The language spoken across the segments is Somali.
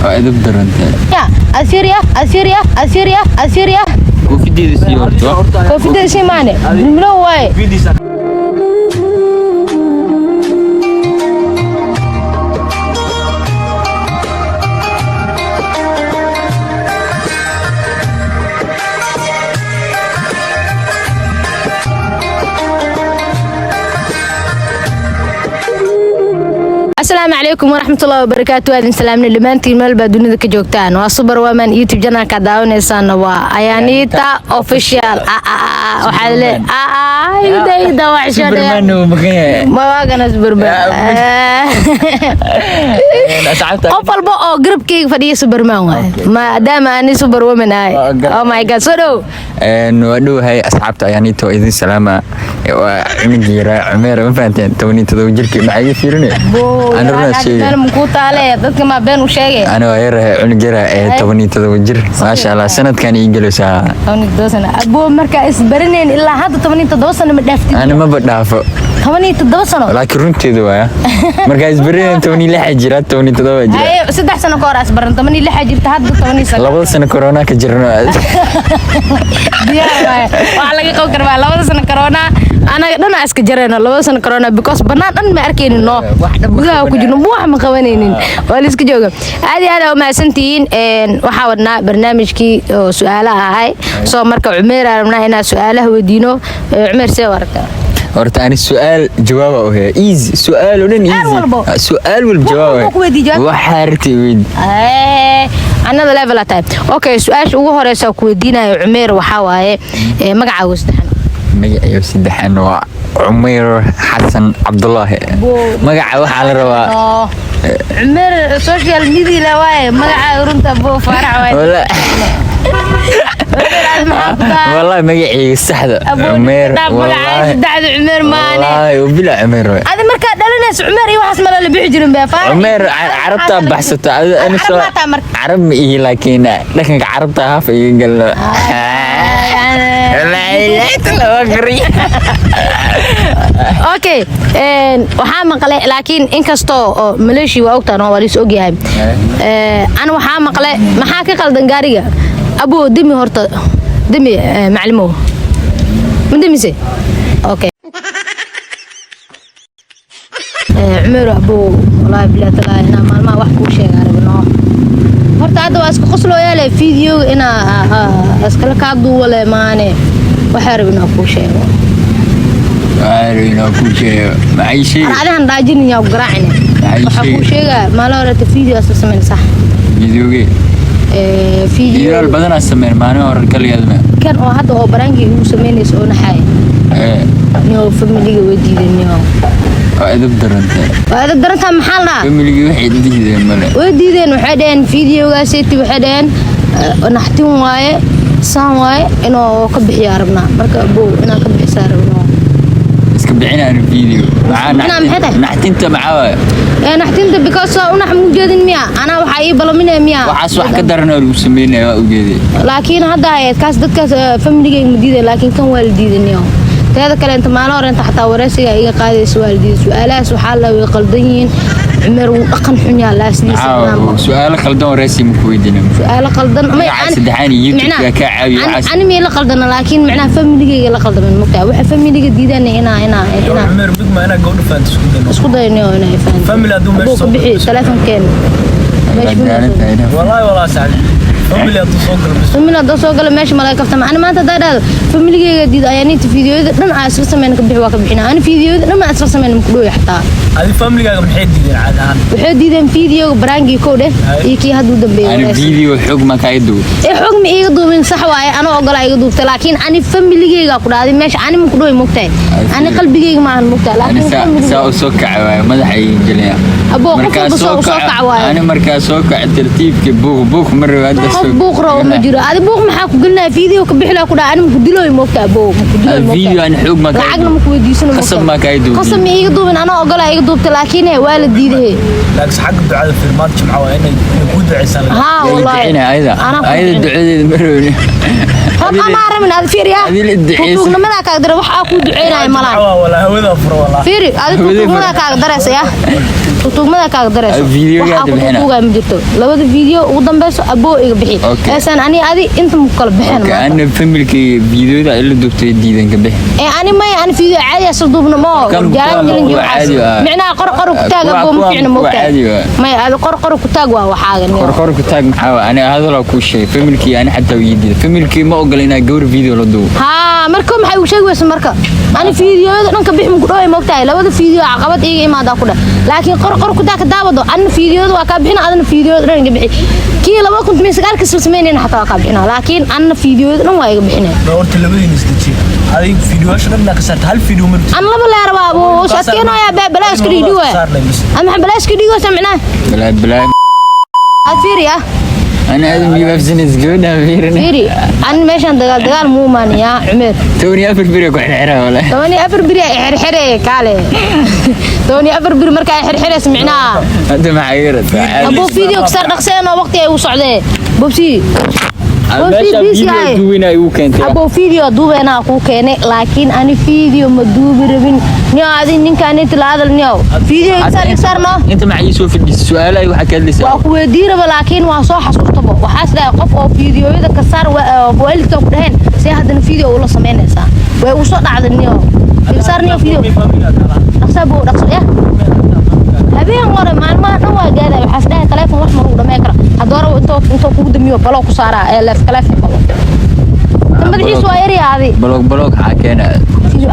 Waa edeb darantay. Ya Assyria, Assyria, Assyria, Assyria. Koofideeda sii horta. Koofida sii maane bilmilo waaye. Asalaamu calaykum waraxmatullahi wabarakaatu. Aadin salaamna dhammaantiin meel baa dunida ka joogtaan. Waa Super Woman YouTube channelka daawanaysaana, waa Ayaaniita Official. Waxaa le idayda Superman uu maqan yahay. Ma waagana Superman? Asxaabta. Qof walba oo garabkayga fadhiya Superman waay, maadaama ani Super Woman ahay. Oh my God, soo dhow. Waa dhowahay asxaabta Ayaaniita, waa idin salaama. Waa cunugii yaraa Cumeer, ma fahanteen? 17 jirkii maxaa iga fiirinay? Ana runaa sheegay. Meel makuu taale, dadka maa been u sheegay? Ana waa yarahay, cunug yara ee 17 jir, maasha Allah, sanadkan ii gelaysaa. 17 sano aboo, markaa isbaranayn ilaa hadda 17 sano ma dhaaftid. Ana maba dhaafo. 17 sano. Laakiin runteedu waaya, markaa isbaranayn 16 jira, 17 jira. Haye, 3 sano ka hor isbaran, 16 jirta, hadda 19. 2 sano corona ka jirno. Diyaar waaye, waxaa laga qaban karaa 2 sano corona anaga dhan aa iska jarayno 2 sano corona, because banaan dhan ma arkaynin, no. Wax dhan ma Gudaha ku jirno, wax ma qabanaynin, waa la iska jooga. Aad iyo aad aa umahadsantihiin. Waxaa wadnaa barnaamijkii oo su-aalaha ahay. Soo marka Cumeer aa rabnaa inaan su-aalaha weydiino. Cumeer, see u aragtaa? Horta ani su-aal jawaaba u haya, easy su-aal oo dhan, easy. Walbo. Su-aal walba jawaab. Walbo ku weydii jawaab. Waxaa rabtay weyd. Another level aa tahay. Okay, su-aasha ugu horeysa ku weydiinayo Cumeer waxaa waaye, magacaaga saddexan. Magaciyo saddexan waa Cumayr Xasan Cabdulaahi. Magaca waxaa la rabaa. Oo, Cumeer social media la waaye, magacaaga runta Boo Faarax waaye. Cumeer, aad maxaa ku tahay? Wallahi magacayga saxda Cumayr. Magacaaga saddexda Cumeer maane. Wallahi bila Cumayr waay. Adi markaa dhalinaysa Cumeer iyo waxaas mala la bixi jirin bee Faarax. Cumayr carabtaa baxsato. Ani Carab maa tahay marka? Carab ma ihi, laakiin dhaqanka carabta haaf iga galno. Okay, waxaa maqlay, laakiin inkastoo oo Malaysia waa ogtaan oo waa liis ogyahay. Ana waxaa maqlay, maxaa ka qaldan gaariga aboo? Demi horta, demi, maclimow, ma demise? Okay. Cumeer abow, wallaahi billahi talaahi inaa maalmaha wax kuu sheegaa rabno. Horta hadda waa iska qoslooyaale, videoga inaa iskala kaa duuwale maane, waxaa rab inaa kuu sheego. Inaa kuu sheego maxay sheegi? Adihan dhaajinin, yaa ku garaacine. Maxay Waxaa kuu sheegi? sheegaa maalin horeeta video asla samayn, sax? Videoge? Video. Videoyaal badanaa sameyn maalin hore kaligeed ma. Kan oo hadda oo baraankii ugu samaynaysa oo naxaay. Niyo familiga way diideen, niyo. Waa edeb darantay. Waa adag darantaa, maxaa la dhahaa? Familigii waxay diideen male. Way diideen, waxay dhaheen videogaaseti, waxay dhaheen naxtin waaye, saan waaye, inuu ka bixiyaa rabnaa. Marka abow, inaa ka bixisaa rabnaa. Iska bixinaan video maxaa? Bixinaa maxay tahay? Naxtinta maxaa waaye? Naxtinta because waa unax mujeedin miya, anaa waxaa ii balaminaya miya? Waxaas wax ka daran oo lagu sameynaya waa ujeeday. Laakiin hadda ahayd kaas, dadkaas familigayga ma diiday, laakiin kan waa la diiday. Teeda kale inta maalin hore inta xataa wareysiga iga qaadaysa waa la diiday. Su-aalahaas waxaa la way qaldan yihiin, Cumeer wuu dhaqan xun yaha laasdiisa. Maxaa su-aalo qaldan wareysi ma ku weydiinin? Su-aalo qaldan. Magaca saddexaan iyo YouTube-ka kaa caawiyo waxaas. Ani miyay la qaldana, laakiin macnaha familigayga la qaldamin, mogtahay waxa familiga diidana inaa Cumeer big ma inaa gabadha fahanto isku dayno. Isku dayno inay fahanto. Family hadduu meesha Abuu, ka soo bixi galo. telefonkeena. Meesha Waa daalan tahay. Wallahi walaa saxib. Family hadduu soo galo bis. Family haddoo soo galo meesha malaga kaftama. Ani maanta haddaa dhahdo familigayga diid, ayaa ninta fiidiyoyada dhan aa isla sameyn ka bixi, waa ka bixina. Ani fiidiyoyada dhan aa isla sameyn ma ku dhooya xataa. Adi familigaaga maxay diideen caadi ahaan? Waxay diideen fiidiyoga baraangii kow dheh iyo kii hadda u dambeeyay Ani wareysi. Video xog ma kaa duub. Ee xog ma iiga duubin, sax waaye, anoo ogolaa iga duubtay, laakiin ani familigayga ku dhahday meesha ani ma ku dhooy, mogtahay. Ani qalbigayga maahan, mogtahay, Ani laakiin saa familigayga saa u soo kaca waaye, madaxa iga gelaya. Aboo, qof Markaa walba soo u soo kaco- kac waaye. Ani markaa soo kaco tartiibka buuq buuq ma rabo hadda. Qof soo buuq rabo ma jiro. Adi buuq maxaa ku gelinaya? Video ka bixi lahaa ku dhaha, ani ma ku dilooy, mogtahay, aboo, ma ku dilooy. Video Mogtahay ani xoog ma kaa lacagna ma ku weydiisano. Qasab ma kaa duubin. Qasab ma iiga duubin, anoo ogolaa iga duubtay, laakiin waa la diiday. Laakiin xagga ducada firmaad jimca waa inay kuu duceysaan. Haa. Yaa la Wallaahi duceynaya ayada. Anaa ku Ayada duceyn. ducadeeda ma rabin. Hor amaa rabin adi, fiiri ah. Adila duceysa. Tuugnimadaa kaaga dara, wax aa kuu duceynaya malaan. Jimca waa walaa hawada furo walaa. Fiiri adi, Hawada tuugnimadaa furo. kaaga daraysa ya. Tutuugmada kaaga darayso. Video Waxaa yaad ku bixina. tutuugaa ma jirto. Labada video ugu dambeyso, aboo, iga bixi. Okay. Eesan ani adi inta mu kala bixin Okay, maanta. Ana familkii videoda ila duubtay diidan ka bixi. Ee, ani may, ani video caadi ah soo duubna ma Kan jaalad kuwan gelin. kuwa caadi ah. Micnaha qor qor ku taag, aboo, ma fiicna. Kuwa Moogtahay? caadi ah. May, adi qor qor ku taag waa waxaaga niyo. Kor kor ku taag maxaa waa? Ani hadalaa kuu sheegay, familkii ani xataa wii diiday. Familkii ma ogola inaa gawar video la duubo. Haa, marka maxay u sheegi weysa? Marka ani fiidiyoyada dhanka bixi muku dhaway, moogtahay? Labada fiidiyo caqabad iiga imaadaa ku dheh, laakiin qor qor ku taag ka daawado. Anna fiidiyoyada waa kaa bixina, adana fiidiyoyada dhan iga bixi. Kii 2019-ka isla samaynayna xataa waa kaa bixina, laakiin anna fiidiyoyada dhan waa iga bixinaya. Horta labadiina isdejiya. Adiga fiidiyoyaasha dhan inaa ka saarta, hal fiidiyo ma An laba leer waa buu is adkeenayaa bee, balaa iska dhigdhig waay. Ama maxaa balaa iska dhigaysa micnaha? Balaa balaa. Aad fiiri ah. Ana aad miibaabsanays gabadha fiirina. Fiiri, an meeshan dagaal dagaal muu imaanayaa, Cumeer. 14 beri ku xirxiraa walahi. 14 beri ay xirxiree, kaale. 14 beri marka ay xirxiraysa micnaha. Hadda maxaa iga rabtaa? Abuu, video kasar dhaqseen oo waqti ay u socdee. Bobsi. Meesha Bobsi video yahay. duwina igu keentay. Abuu, video duubeenaa kuu keenay, laakiin ani video ma duubi rabin. Niyo, adi ninkaan inta la hadal, niyo. Video isar isar no. Inta maxaa ii soo fadhiisay? Su'aalahay waxaa ka hadlaysaa. Waa ku weydii raba, laakiin waa soo xasuustaba. Waxaas dhahay qof oo fiidiyoyada ka saar waalidka ku dhaheen, see haddana video ula samaynaysaa? Way ugu soo dhacday, niyo. Saar niyo video. Dhaqsa buu dhaqso ya. Habeen hore maalmaha dhan waa gaadaya. Waxaas dhahay telefoon wax ma lagu dhameen karo. Haddii hore intoo kugu damiyo block ku saaraa ee leef telefoon qabo. Tan madaxiisu waa yaryahay adi. Block block waxaa keena.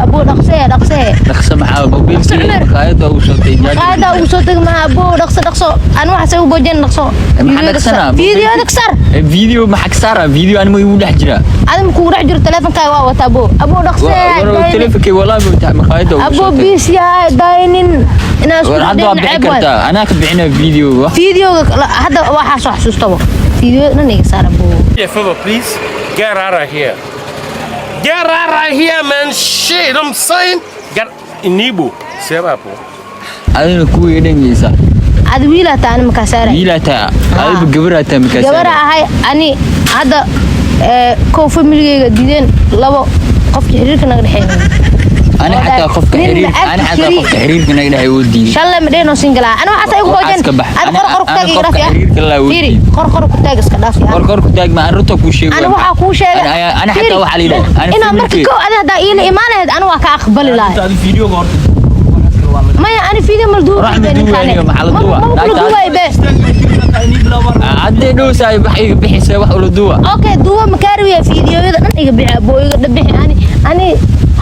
Abuu, dhaqsee, dhaqsee. Dhaqso maxaa? Mobiilkii Cumer. maqaayadda ugu soo tagay. Maqaayada ugu soo tag maha, abuu, dhaqso, dhaqso. Ani waxaas ugu boojeen, dhaqso. Maxaa dhaqsanaa? Fiidiyoda ka saar. Video maxaa ka saara? Video anima igu dhex jira. Adi ma kugu dhex jiro? Teleefonkaaga waa wataa, abuu. Abuu, dhaqsee. Telefonkii walaahi buu maqaayadda ugu Abuu, soo tagay. Biis yahay daynin inaa isku War hadda waa dhadheen bixi ceeb waay. kartaa, anaa ka bixinaa video wax. Fiidiyoga hadda waxaa soo xasuustaba, fiidiyoda dhan iga saar, abuu. Me a favor, please. Get out of here. Get out of here, man. Shit, I'm saying. Get in Igbo. Say that, bro. Adina kuwa dhangeysa. Adi wiilaa taa, ani makaa saaray. Wiilaa taa, adiba gabaraa taa, makaa Gabara ahay ani hadda. Kow, familigeyga diideen. Labo, qofka xiriirka naga dhexeeya. Ani xataa qofka Nin xiriir ma arki ani xataa kari. Qofka xiriirka naga dhexeeya wuu diiday. Shalay ma dhehno single ah. Ani waxaas ay ugu Waxaas boojeen. ka bax. Adi qor qor ku taag Ani iga qofka dhaaf ya. xiriirka laa wuu Fiiri, diiday. qor qor ku taag iska dhaaf ya. Kor kor ku taag ma aan runta kuu sheego. Ani waxaa kuu sheegay. Ani xataa waxaa la yidhaha ani Inaa marka familkii- kow adi haddaa iila imaan lahayd, ani waa ka aqbali lahay. Adi videoga horta waxaas kale waa laga Maya, ani video mal duubi. Raxmi duubayo, maxaa la duuba? Ma kula duubay be. Haddee dhowsaay wax iga bixisay wax ula duuba. Okay, duuba ma kaariya. Fiidiyoyada dhan iga bixi, aboo, iga bixi. Ani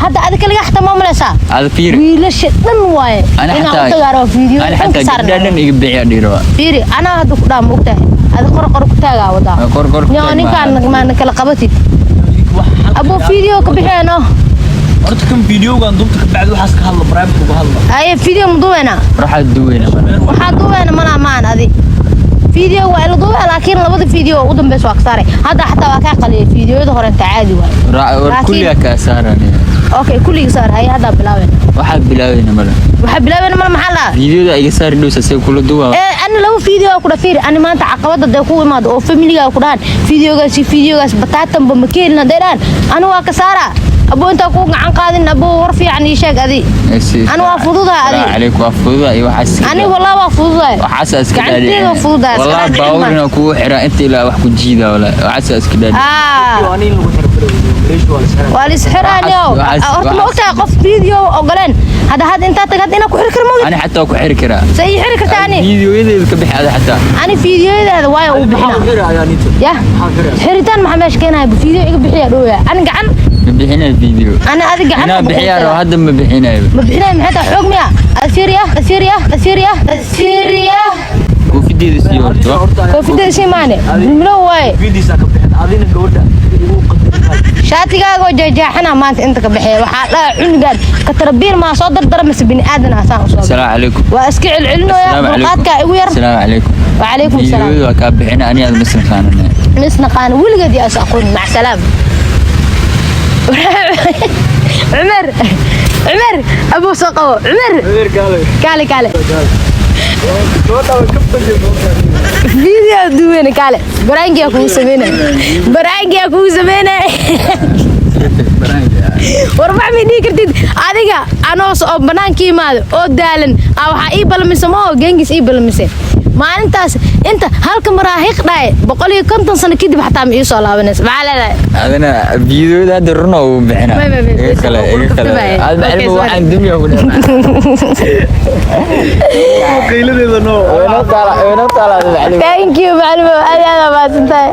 hadda adi kaliga xataa ma malaysaa? Ada fiiri. Wiilasha dhan waaye. Ani Inaan u xataa tagaaro fiidiyo ani dhan ka xataa gabdhaha saarna. dhan iga bixiya dhiiraba. Fiiri, anaa hadda ku dhaa, moogtahay? Adi qor qor ku taagaa wadaa. Kor kor ku Nyo, taag ninkaan maaha. maana kala qabatid, aboo, video ka bixeeno. Horta kan videogan duubta ka bacdi waxaas ka hadla, private uga hadla. Aye, video ma duubeena? Waxaad duweyna mana. Waxaa duubeena mana maan. Adi video waa ila duubee, laakiin labada video ugu dambeysa waa ka saaray. Hadda xataa waa kaa qaliyay videoyada hore inta caadi waay. War kulligaa kaa saaran. Okay, kulliga saar. Haye, haddaa bilaabeyna. Waxaad bilaabeyna male. Waxaa bilaabeyna male, maxaa la Videoda iga saari dhowsa see kula duuba. Ee, ani laba video ku dhafiir. Ani maanta caqabada dee ku imaado oo familiga ku dhahan videogaas iyo videogaas bataatanba ma keenin, hadday dhahan, ani waa ka saaraa, aboo. Intaa ku gacan qaadin, aboo, war fiican ii sheeg adi. Ani waa fududahay adi. Calaykum, waa fududahay iyo waxaas iska Ani daa. walaa waa fududahay. Waxaas iska Gacanteyda waa fududahay, iska walaa dhaadhicin baawur maayo. inaan kugu xiraa inta ilaa wax ku jiida walaa waxaas iska dhaadhicin. Ah. Ani in lagu xiro baro Malaysia waa la xiraa. Waa la isxiraanyo. Horta ma ogtahay qof video ogoleen hadda hadda intaa tag hadda inaa ku xiri karo mawlid? Ani xataa ku xiri karaa. Say ii xiri kartaa ani? Videoyadeeda ka bixi ada xataa. Ani videoyadaada waayo uu Maxaa bixinaa. xira ayaa nito? Ya. Maxaa xira? Xiritaan maxaa meesha keenaya? Video iga bixiya dhowya. Ani gacan Ma bixinayo video. Ani adi gacan Inaa bixiyaa rabo, hadda ma bixinayo. Ma bixinayo maxay tahay? Xoog miya? Asiiriya, asiiriya, asiiriya, asiiriya. Koofideeda sii horta Koofidada sii maane milo waaye. Videosa ka bixin adina gabadha igu qadarin. Shaatigaaga oo jeexjeexana maanta inta ka baxee. Waxaa dhaha cunugan katarabiil maa soo dardara mise bini aadan asaan usoo Asalaamu calaykum. waa iska celcelinooya. Asalaamu calaykum. Dulqaadkaa igu yar. Asalaamu calaykum. Wacalaykum salaam. Videoyada waa kaa bixina, ani aad masnaqaanana. Misnaqaan weligeed yaa is aqoon. Mac salaam. Cumar, Cumar, abuu, soo qabo Cumar. Kaale, kaale. Video duwene, kaale. Baraangiyaa kugu sameynay, baraangiyaa kugu sameynay. War wax may dhihi kartid adiga. Anoos oo banaanka imaado oo daalan aa waxaa ii balmise ma oo gengis ii balmise maalintaas inta halka maraahiq dhahay 150 sano kadib xataa ma ii soo laabanaysa. Maxaa leedahay? Adina biyadooda hadda runa uu bixina. May, Iga kale, iga kale. kaftamaya. Aad Okay, macalimo sorry. waxaan dumiya ku dhamaa. Qayladeeda noo. Waynoo taala, waynoo taala, macalimo. Thank you, macalimo, aad aad aa mahadsantahay.